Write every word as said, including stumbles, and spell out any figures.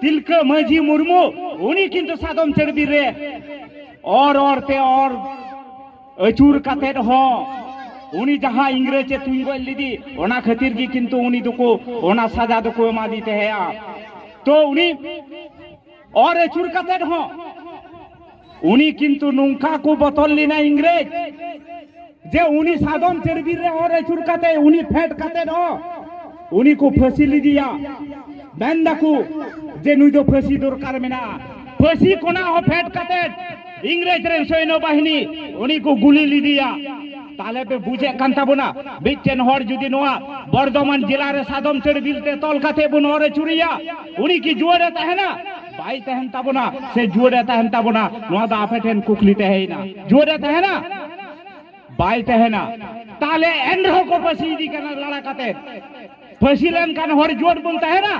ᱛᱤᱞᱠᱟᱹ ᱢᱟᱹᱡᱷᱤ ᱢᱩᱨᱢᱩ, ᱩᱱᱤ ᱠᱤᱱᱛᱩ ᱥᱟᱫᱚᱢ ᱪᱟᱹᱲᱵᱤᱞ ᱨᱮ ᱚᱨ ᱚᱨ ᱛᱮ ᱚᱨ ᱟᱹᱪᱩᱨ ᱠᱟᱛᱮᱫ ᱦᱚᱸ ᱩᱱᱤ ᱡᱟᱦᱟᱸ ᱤᱝᱨᱮᱡᱽ ᱮ ᱛᱩᱧ ᱜᱚᱡ ᱞᱮᱫᱮ, ᱚᱱᱟ ᱠᱷᱟᱹᱛᱤᱨ ᱜᱮ ᱠᱤᱱᱛᱩ ᱩᱱᱤ ᱫᱚᱠᱚ ᱚᱱᱟ ᱥᱟᱡᱟ ᱫᱚᱠᱚ ᱮᱢᱟᱫᱮ ᱛᱟᱦᱮᱸᱜᱼᱟ᱾ ᱛᱚ ᱩᱱᱤ ᱚᱨ ᱟᱹᱪᱩᱨ ᱠᱟᱛᱮᱫ ᱦᱚᱸ ᱩᱱᱤ ᱠᱤᱱᱛᱩ ᱱᱚᱝᱠᱟ ᱠᱚ ᱵᱚᱛᱚᱨ ᱞᱮᱱᱟ ᱤᱝᱨᱮᱡᱽ, ᱡᱮ ᱩᱱᱤ ᱥᱟᱫᱚᱢ ᱪᱟᱹᱲᱵᱤᱞ ᱨᱮ ᱚᱨ ᱟᱹᱪᱩᱨ ᱠᱟᱛᱮ ᱩᱱᱤ ᱯᱷᱮᱰ ᱠᱟᱛᱮ ᱦᱚᱸ ᱩᱱᱤ ᱠᱚ ᱯᱷᱟᱹᱥᱤ ᱞᱮᱫᱮᱭᱟ᱾ ᱢᱮᱱ ᱫᱟᱠᱚ ᱡᱮ ᱱᱩᱭ ᱫᱚ ᱯᱷᱟᱹᱥᱤ ᱫᱚᱨᱠᱟᱨ ᱢᱮᱱᱟᱜᱼᱟ᱾ ᱯᱷᱟᱹᱥᱤ ᱠᱷᱚᱱᱟᱜ ᱦᱚᱸ ᱯᱷᱮᱰ ᱠᱟᱛᱮ ᱤᱝᱨᱮᱡᱽ ᱨᱮᱱ ᱥᱚᱭᱱᱚ ᱵᱟᱦᱤᱱᱤ ᱩᱱᱤ ᱠᱚ ᱜᱩᱞᱤ ᱞᱮᱫᱮᱭᱟ᱾ ᱛᱟᱦᱞᱮ ᱯᱮ ᱵᱩᱡᱮᱫ ᱠᱟᱱ ᱛᱟᱵᱚᱱᱟ, ᱢᱤᱫᱴᱮᱱ ᱦᱚᱲ ᱡᱩᱫᱤ ᱱᱚᱣᱟ ᱵᱚᱨᱫᱷᱚᱢᱟᱱ ᱡᱮᱞᱟ ᱨᱮ ᱥᱟᱫᱚᱢ ᱪᱟᱹᱲᱵᱤᱞ ᱛᱮ ᱛᱚᱞ ᱠᱟᱛᱮ ᱵᱚᱱ ᱚᱨ ᱟᱹᱪᱩᱨᱮᱭᱟ, ᱩᱱᱤ ᱠᱤ ᱡᱩᱣᱟᱹᱲᱮ ᱛᱟᱦᱮᱱᱟ? ᱵᱟᱭ ᱛᱟᱦᱮᱱ ᱛᱟᱵᱚᱱᱟ᱾ ᱥᱮ ᱡᱩᱣᱟᱹᱲᱮ ᱛᱟᱦᱮᱱ ᱛᱟᱵᱚᱱᱟ, ᱱᱚᱣᱟ ᱫᱚ ᱟᱯᱮ ᱴᱷᱮᱱ ᱠᱩᱠᱞᱤ ᱛᱟᱦᱮᱸᱭᱮᱱᱟ, ᱡᱩᱣᱟᱹᱲᱮ ᱛᱟᱦᱮᱱᱟ? ᱵᱟᱭ ᱛᱟᱦᱮᱱᱟ᱾ ᱛᱟᱦᱞᱮ ᱮᱱ ᱨᱮᱦᱚᱸ ᱠᱚ ᱯᱷᱟᱹᱥᱤ ᱤᱫᱤ ᱠᱟᱱᱟ ᱞᱟᱲᱟ ᱠᱟᱛᱮ᱾ ᱯᱷᱟᱹᱥᱤ ᱞᱮᱱᱠᱷᱟᱱ ᱦᱚᱲ ᱡᱩᱣᱟᱹᱲ ᱵᱚᱱ ᱛᱟᱦᱮᱱᱟ?